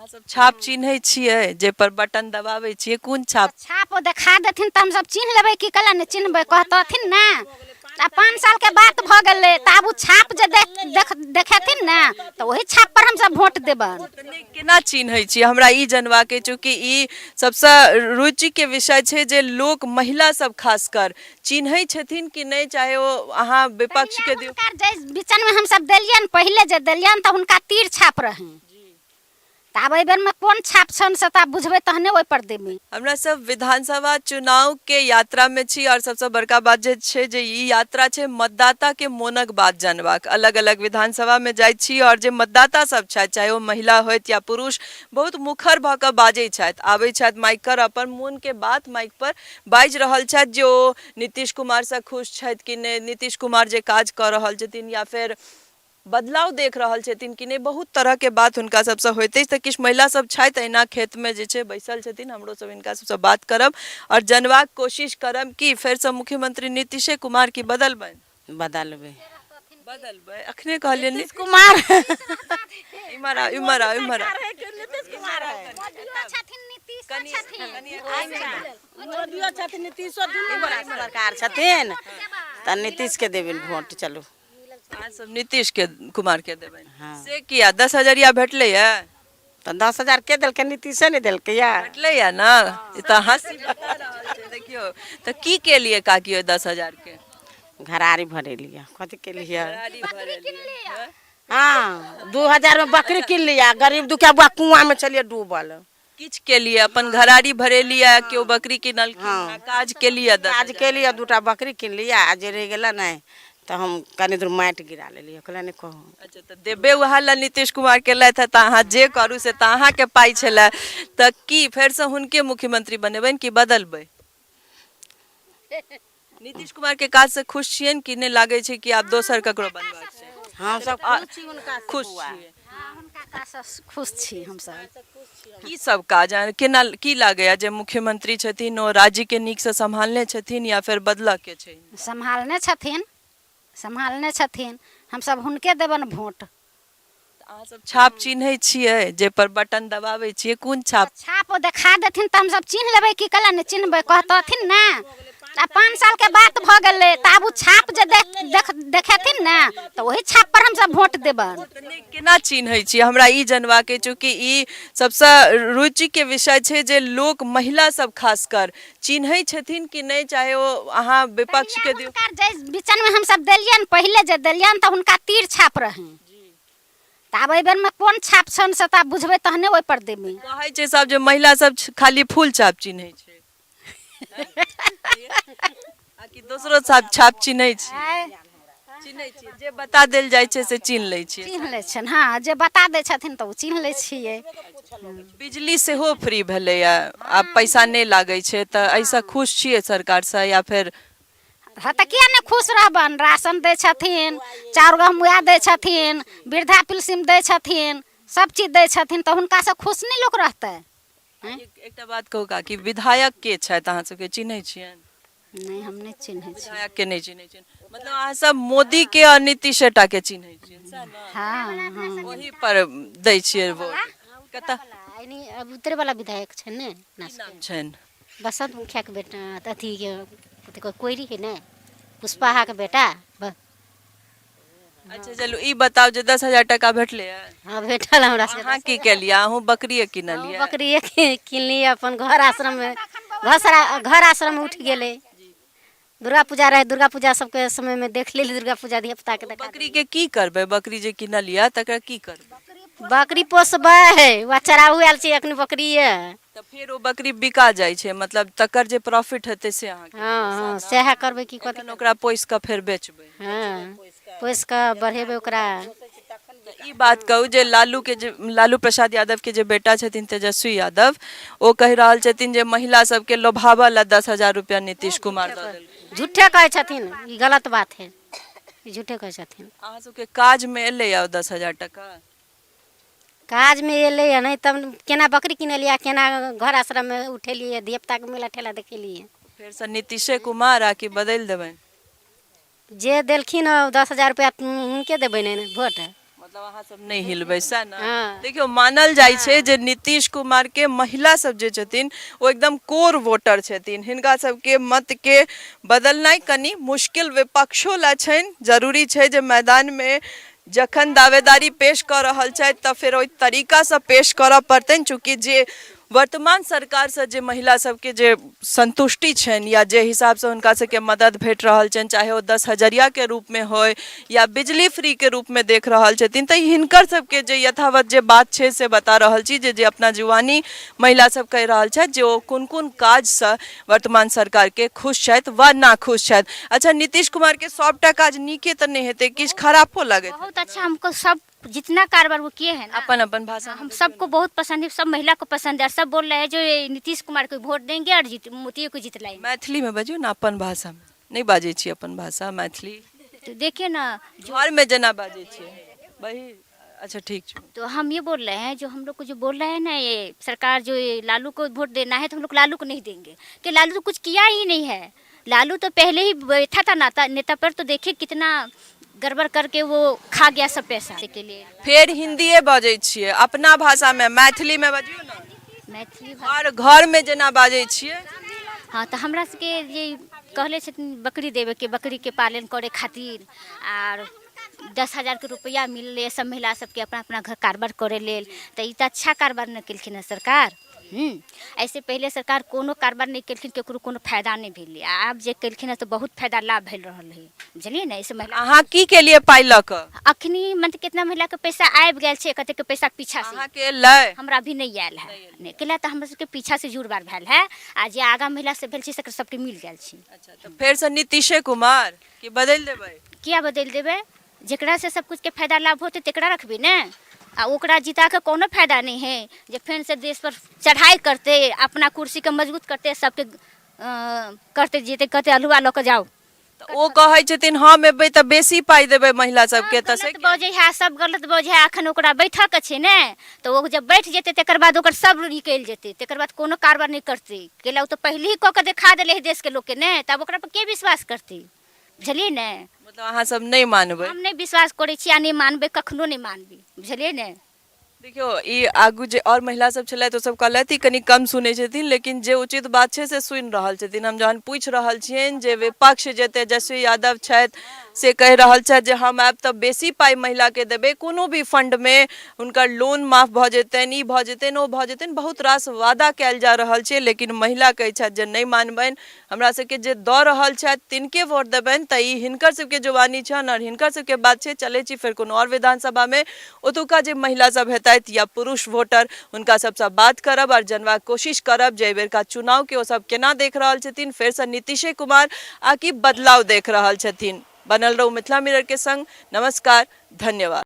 सब छाप चिन्है छियै जे पर बटन दबाबै छियै कोन छाप छाप ओ देखा देथिन तऽ हमसब चिन्ह लेबै की कला नहि चिन्हबै कहतथिन ने आ 5 साल के बात भऽ गेलै तऽ आब ओ छाप जे देख देख देखेथिन ने तऽ ओही छाप पर हमसब वोट देबनि। तऽ नहि केना चिन्है छियै हमरा ई जनबाक अछि चूँकि ई सबसँ रुचिके विषय छै जे लोक महिला सब खासकर चिन्है छथिन कि नहि चाहे ओ अहाँ विपक्षके दियौ। हुनकर जे बिचनमे हमसब देलियनि पहिले जे देलियनि तऽ हुनका तीर छाप रहनि तऽ आब एहि बेरमे कोन छाप छनि से तऽ आब बुझबै तहने ओहिपर देबै। हमरा सब विधानसभा चुनाव के यात्रा में छी और सबसे बड़का बात जे छै जे ई यात्रा छै मतदाता के मोनक बात जानबाक। अलग अलग विधानसभा में जाइत छी और जे मतदाता सब छथि चाहे ओ महिला होथि या पुरुष बहुत मुखर भऽ कऽ बाजै छथि, आबै छथि माइक पर अपन मोन के बात माइक पर बाजि रहल छथि जे ओ नीतीश कुमार सँ खुश छथि कि नहि, नीतीश कुमार जे काज कऽ रहल छथिन या फेर बदलाव देख रहल छथिन कि नहि, बहुत तरहके बात हुनका सबसँ होइत अछि। तऽ किछु महिला सब छथि एहिना खेतमे जे छै बैसल छथिन, हमरो सब हिनका सबसँ बात करब आओर जनबाक कोशिश करब कि फेरसँ मुख्यमंत्री नीतीशे कुमार की बदलबनि? बदलबै। बदलबै अखने कहलियै नीतीश कुमार। इम्हर आउ, इम्हर आउ, इम्हर आउ। नीतीश कुमार है। मोदियो छथिन नीतीशो छथिन। मोदियो छथिन नीतीशो दुनू बड़ा सरकार छथिन तऽ नीतीश के देबै वोट। चलू अहाँ सब नीतीश के कुमार के देबै? हाँ। से किया? 10 हजरिया भेटलै या? तऽ 10,000 के देलकै? नीतीशे ने देलकै या। भेटलै या ना? ई तऽ हँसी बता रहल छै। देखियौ तऽ की केलियै काकी ओहि 10,000 के? घरारी भरेलियै। कथी केलियै? घरारी भरेलियै। हाँ, 2,000 में बकरी किन लिया। गरीब दुखिया बुआ कुआं में छलियै डूबल। किछु केलियै? अपन घरारी भरेलियै, केओ बकरी किनलखिन? हाँ। काज केलियै? 10 काज केलियै, दूटा बकरी किन लिया आ जे रहि गेलै ने तऽ हम कनि दूर माटि गिरा लेलियै। कहलियै नहि कहू। अच्छा, तऽ देबे उएह लए नीतीश कुमार केलथि तऽ अहाँ जे करू से तऽ अहाँके पाइ छलए। तऽ की फेरसँ हुनके मुख्यमंत्री बनेबनि कि बदलबै? नीतीश कुमार के काज से खुश छियनि कि नहि? लागै छै कि आब दोसर ककरो बनबाक छै? हम सब खुश छी हुनका से। खुश बौआ छियै? हुनका काजसँ खुश छी हमसब। की सब काज आ केना की लागैया जे मुख्यमंत्री छथिन ओ राज्य के नीकसँ सम्हालने छथिन या फेर बदलऽ के छै? सम्हालने छथिन, सम्हालने छथिन। हमसब हुनके देबनि वोट। अहाँ सब छाप चिन्है छियै जे पर बटन दबाबै छियै कोन छाप? छाप ओ देखा देथिन तऽ हमसब चिन्ह लेबै की कला नहि चिन्हबै कहतथिन ने। आ 5 साल के बात भऽ गेलै तऽ आब ओ छाप जे देख देख देखेथिन ने तऽ ओही छाप पर हमसब वोट देबनि। तऽ नहि केना चिन्है छियै हमरा ई जनबाक अछि चूँकि ई सबसँ रुचिके विषय छै जे लोक महिला सब खासकर चिन्है छथिन कि नहि चाहे ओ अहाँ विपक्षके दियौ। हुनकर जे बिचनमे हमसब देलियनि पहिले जे देलियनि तऽ हुनका तीर छाप रहनि। तऽ आब एहि बेरमे कोन छाप छनि से तऽ आब बुझबै तहने ओहिपर देबै। कहै छै सब जे महिला सब खाली फूल छाप चिन्है छै आ कि दोसरो छाप छाप चिन्है छी? चिन्है छियै, जे बता देल जाइ छै से चिन्ह लै छियै? चिन्ह लै छियनि, हँ, जे बता दै छथिन तऽ ओ चिन्ह लै छियै। बिजली सेहो फ्री भेलैए, आब पैसा नहि लागै छै, तऽ एहिसँ खुश छियै सरकारसँ या फेर? हँ तऽ किया नहि खुश रहबनि? राशन दै छथिन, चाउर गहूँम उएह दै छथिन, वृद्धा पेंशन दै छथिन, सब चीज दै छथिन तऽ हुनकासँ खुश नहि लोक रहतै? एकटा बात कहू काकी, विधायक के छथि अहाँ सबके चिन्है छियनि? नहि, हम नहि चिन्है छी। विधायक के नहि चिन्है छियनि, मतलब अहाँ सब मोदी के और नीतीशे टा के चिन्है छियनि, सएह ने? हँ हँ। ओही पर दै छियै वोट। कतऽ अब उतरे वाला विधायक छै ने? की नाम छनि? बसंत मुखिया के बेटा, अथी के कथी कहै, कोइरी के ने पुष्पाहा के बेटा। अच्छा चलू, ई बताउ जे 10,000 टाका भेटलै? हँ, भेटल हमरा सबके। अहाँ की केलियै? अहूँ बकरिए किनलियै? बकरिए किनलियै, अपन घर आश्रम मे घर आश्रम मे उठि गेलै। दुर्गा पूजा रहै, दुर्गा पूजा सबके समय मे देख लेली, दुर्गा पूजा धिया पुता के देखा। बकरी के की करबै? बकरी जे किनलियै तकरा की करबै? बकरी पोसबै वा चराबू आयल छी अखन बकरिए। तऽ फेर ओ बकरी बिका जाइ छै, मतलब तकर जे प्रॉफिट हेतै से अहाँके? हँ हँ, सएह करबै की कथी। एखन ओकरा पोसि कऽ फेर बेचबै? हँ, पोसि कऽ बढ़ेबै ओकरा। तऽ ई बात कहू जे लालू के जे लालू प्रसाद यादव के जे बेटा छथिन तेजस्वी यादव, ओ कहि रहल छथिन जे महिला सबके लोभाबऽ लए 10,000 रुपया नीतीश कुमार दऽ देलखिन। झूठे कहै छथिन, ई गलत बात है, ई झूठे कहै छथिन। अहाँ सबके काजमे एलैया ओ 10,000 टका? काजमे एलैए नहि तब केना बकरी किनलियै, केना घर आश्रममे उठेलियै, धियापुताके मेला ठेला देखेलियै। फेरसँ नीतीशे कुमार आ कि बदलि देबनि? जे देलखिन हँ 10,000 रुपैआ हुनके देबै ने वोट। मतलब मतलब अहाँ सब नहि हिलबै सएह ने? हँ। देखियौ, मानल जाइ छै जे नीतीश कुमार के महिला सब जे छथिन ओ एकदम कोर वोटर छथिन। हिनका सबके मत के बदलनाइ कनि मुश्किल विपक्षो लए छनि। जरूरी छै जे मैदान मे जखन दावेदारी पेश कऽ रहल छथि तऽ फेर ओहि तरीकासँ पेश करऽ पड़तनि। चूँकि जे वर्तमान सरकारसँ जे महिला सबके जे संतुष्टि छनि या जे हिसाबसँ हुनका सबके मदद भेट रहल छनि, चाहे ओ 10 हजरियाके रूपमे होय या बिजली फ्रीके रूपमे देख रहल छथिन, तऽ हिनकर सबके जे यथावत जे बात छै से बता रहल छी जे अपना जुआनी महिला सब कहि रहल छथि जे ओ कोन कोन काजसँ वर्तमान सरकारके खुश छथि वा नाखुश छथि। अच्छा, नीतीश कुमारके सबटा काज नीके तऽ नहि हेतै, किछु खरापो लगैत? बहुत अच्छा हमको सब जितना कारोबार वो किए हैं ना, अपन अपन भाषा हम सबको बहुत पसंद है, सब महिला को पसंद है और सब बोल रहे हैं जो ये नीतीश कुमार को वोट देंगे और जीत मोदी को जीत लाएंगे। मैथिली में बजियौ ने, अपन भाषा में नहि बाजै छी? अपन भाषा मैथिली। तो देखिए ना, घरमे जेना बाजै छियै वही। अच्छा, ठीक छै। तो हम ये बोल रहे हैं, जो हम लोग को जो बोल रहे हैं ना ये सरकार, जो ये लालू को वोट देना है, तो हम लोग लालू को नहीं देंगे कि लालू तो कुछ किया ही नहीं है। लालू तो पहले ही बैठा था नाता नेता पर, तो देखिए कितना गड़बड़ करके वो खा गया सब पैसा के लिए। फेर हिन्दीए बजै छियै, अपना भाषामे मैथिलीमे बजियौ ने। मैथिली घर घरमे जेना बाजै छियै। हँ, तऽ हमरा सबके जे कहले छथिन बकरी देबेके, बकरीके पालन करे खातिर आर 10,000के रुपैआ मिललै सब महिला सबके अपना अपना घर कारोबार करे लेल, तऽ ई तऽ अच्छा कारोबार नहि केलखिन हँ सरकार। ऐसे पहिले सरकार कोनो कारोबार नहि केलखिन, केकरो कोनो फायदा नहि भेलै। आ आब जे केलखिन हँ तऽ बहुत फायदा लाभ भेल रहल है, बुझलियै ने? ऐसे महिला अहाँ की केलियै पाइ लऽ कऽ? अखनी मतलब कितना महिलाके पैसा आबि गेल छै, कतेकके पैसा पीछा से। अहाँके एलै? हमरा अभी नहि आयल है। नहि केला तऽ हमरा सबके पीछा से जुड़बार भेल है आ जे आगा महिला से भेल छै सेकर सबके मिल गेल छै। अच्छा, तऽ फेरसँ नीतीशे कुमार कि बदलि देबै? किया बदलि देबै? जेकरा से सब कुछ के फायदा लाभ होतै तेकरा रखबै ने। आ ओकरा जिता के कोनो फायदा नहि है जे फेर से देश पर चढ़ाई करते, अपना कुर्सी के मजबूत करते, सबके करते जेतै, कहते अल्हुआ लऽ कऽ जाउ। तऽ ओ कहै छथिन हम एबै तऽ बेसी पाइ देबै महिला सबके, तऽ से गलत बजै है, सब गलत बजै है। अखन ओकरा बैठऽ के छै ने, तऽ ओ जब बैठ जेतै तकर बाद ओकर सब निकलि जेतै, तकर बाद कोनो कारबार नहि करतै। कैला ओ तऽ पहिले ही कऽ के देखा देले है देशके लोकके ने, तब ओकरा पर के विश्वास करतै? बुझलियै ने? मतलब अहाँ सब नहि मानबै? हम नहि विश्वास करै छी आ नहि मानबै, कखनो नहि मानबै, बुझलियै ने? देखियौ, ई आगू जे आओर महिला सब छलथि ओ सब कहलथि ई कनि कम सुनै छथिन, लेकिन जे उचित बात छै से सुनि रहल छथिन। हम जहन पूछि रहल छियनि जे विपक्ष जे तेजस्वी यादव छथि से कहि रहल छथि जे हम आयब तऽ बेसी पाइ महिलाके देबै, कोनो भी फंडमे हुनकर लोन माफ भऽ जेतनि, ई भऽ जेतनि, ओ भऽ जेतनि, बहुत रास वादा कयल जा रहल छै, लेकिन महिला कहै छथि जे नहि मानबनि, हमरा सबके जे दऽ रहल छथि तिनके वोट देबनि। तऽ ई हिनकर सबके जुबानी छनि आओर हिनकर सबके बात छै। चलै छी फेर कोनो आओर विधानसभामे, ओतुका जे महिला सब हेतथि या पुरुष वोटर हुनका सबसँ बात करब आओर जनबाक कोशिश करब जे एहिबेरका चुनावके ओ सब केना देख रहल छथिन, फेरसँ नीतीशे कुमार आ कि बदलाव देख रहल छथिन। बनल रहू मिथिला मिररके संग। नमस्कार, धन्यवाद।